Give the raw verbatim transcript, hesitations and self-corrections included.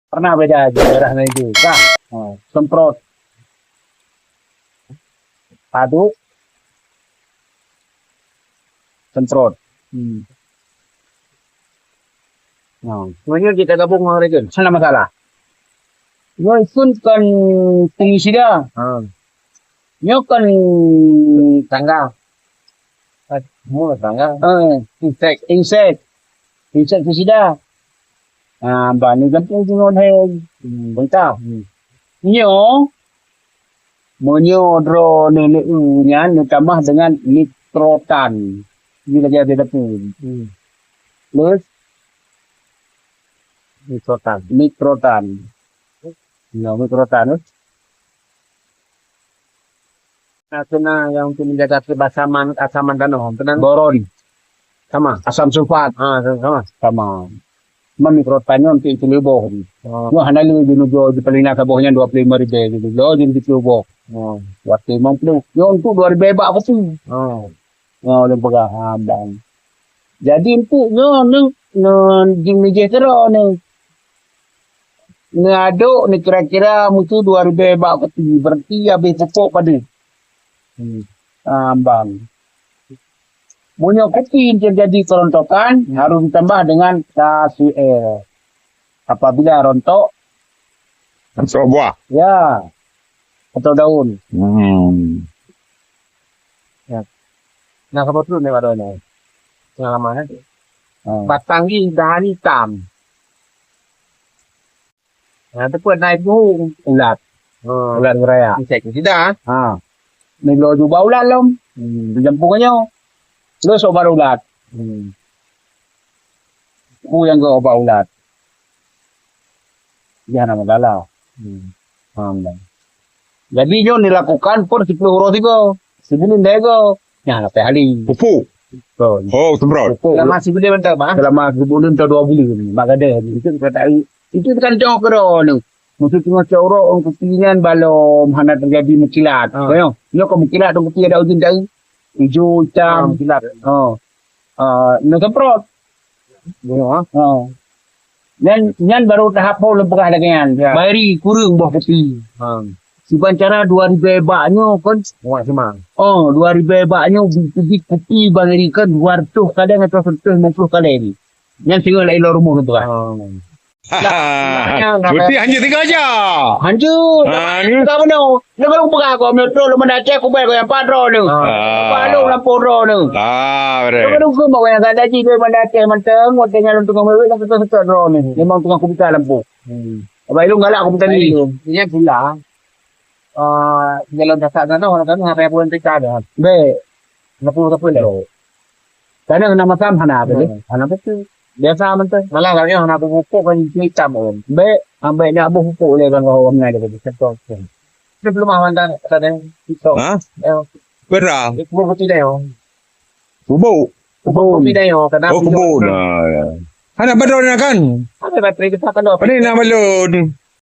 Pernah beda aja darah na ijo. Dah. Ha, semprot. Aduk. Semprot. Hmm. Ha. Sebenarnya kita gabung dengan Regen. Sana masalah. Nyoe pun kon pengisi dah. Ha. Nyoe kon tangga. Eh, mu tangga. Eh, insek, insek. Insek pesida. Ah, bani gampông singon hai. Hmm, bengkah. Hmm. Nyoe, meunyoe droe neuneu nyan neutamah dengan nitrotan. Ni lagèe ada dapur. Hmm. Terus? Nitrotan. Nitrotan. Nyoe nitrotan, eh. Nah, kena yang untuk menjaga kebasaman, asaman tanoh. Kena boron. Sama. Asam sulfat. Ah, sama. Sama. Mami kerotan nyoe untuk itu leuboh. Oh. Nyoe hana lé jeuneuh jo di Palina saboh nyan dua puluh lima ribu gitu. Lo jadi itu leuboh. Oh. Waktu lima puluh. Nyoe untuk dua ribu bak kopi. Oh. Nyoe leuboh peugah ha bang. Jadi untuk nyoe ni ni jih keudroe ni. Neuaduk ni kira-kira mutu dua ribu bak peti, berarti habéh pupuk padum. Hmm. Ah, bang. Meunyoe kupi terjadi kerontokan, hmm, harus ditambah dengan K C L. Apabila rontok, rontok buah. Ya. Atau daun. Hmm. Ya. Nah, kebetulan ni baru ni. Pengalaman, eh. Hmm. Batang ni dah hitam. Nah, tu pun naik burung ulat. Hmm. Ulat ngeraya. Insek tu tidak. Ha. Ni lo jubah ulat lom. Hmm. Di jampung nyo. Lo sobat ulat. Hmm. Ku yang ke obat ulat. Dia nama dalam. Hmm. Faham dah. Jadi nyo dilakukan per sepuluh uroe tiga. Sebelum dah go. Nah, lapeh hali. Pupuk. Betul. Oh, semprot. Pupuk. Selama sebulan mantap, ah. Selama sebulan atau dua bulan. Mak gadai. Itu kita tahu. Itu kan tengok kero ni. Maksud tengok corok orang kupi nyan balom hana terjadi mengkilat. Ha. Kau nyo. Nyo kau mengkilat orang kupi ada ujung tahu. Hijau, hitam. Ha, mengkilat. Oh. Ah, nak semprot. Bunuh, ha? Ha. Nyan, nyan baru tahap phôn lôn peugah lagèe nyan. Ya. Bang Eri kureueng boh kupi. Ha. Siban cara dua ribu bak nyoe kon. Muat seumang. Oh, dua ribu bak nyoe biji kupi Bang Eri kon dua ratus kaleng atau seratus lima puluh kaleng. Nyan singoh lagi lôn rumoh lôn peugah. Ha. Berarti hanya tiga aja. Hancur. Ha, ni. Bukan benar. Dia baru pegang kau, metro lu mana Aceh, kubel kau yang empat drone tu. Ah. Empat lu lampu drone tu. Ah, betul. Dia baru ke bawa yang ada ji, dia mana Aceh manteng, waktu yang tengah mewek, dah setok-setok drone ni. Memang tengah kubuka lampu. Hmm. Abang Ilung galak kubuka ni. Ini pula. Ah, jalan dasak sana, orang kami sampai pun tika dah. Baik. Kenapa, kenapa dah? Kadang nama sam hana apa tu? Hmm. Hana betul. Biasa mantap. Malah kalau yang hana pupuk kan hitam pun. Baik, ambil nak pupuk oleh orang orang mengajar betul. Dia belum aman dah, kata dia. Itu. Ha? Ya. Berah. Dia pupuk betul dah, ya. Pupuk. Pupuk betul dah, ya. Kena. Oh, pupuk. Nah, ya. Hana betul nak kan? Ada baterai kita kalau. Apa ni nak balon?